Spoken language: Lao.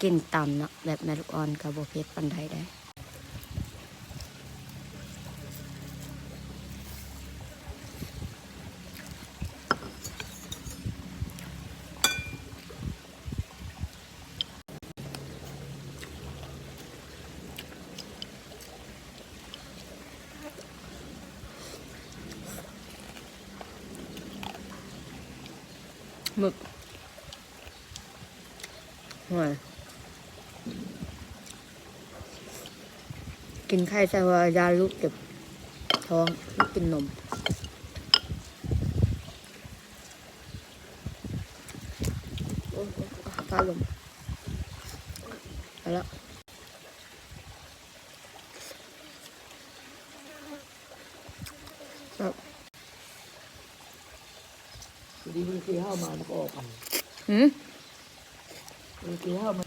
ກິນຕຳເນາະ ແບບແມ່ລູກອ່ອນກໍບໍ່ເຜັດປານໃດເດ້. ໝຶກ ໂອ້ຍ ກິນໄຂ່ໃສ່ເພາະວ່າຢ້ານລູກເຈັບທ້ອງ ລູກກິນນົມ. ໂອ້ຍ ຟ້າລົມ ໄປລະ. พอดีมันเคยเข้ามา มันก็ออกไป หือ มันเคยเข้ามา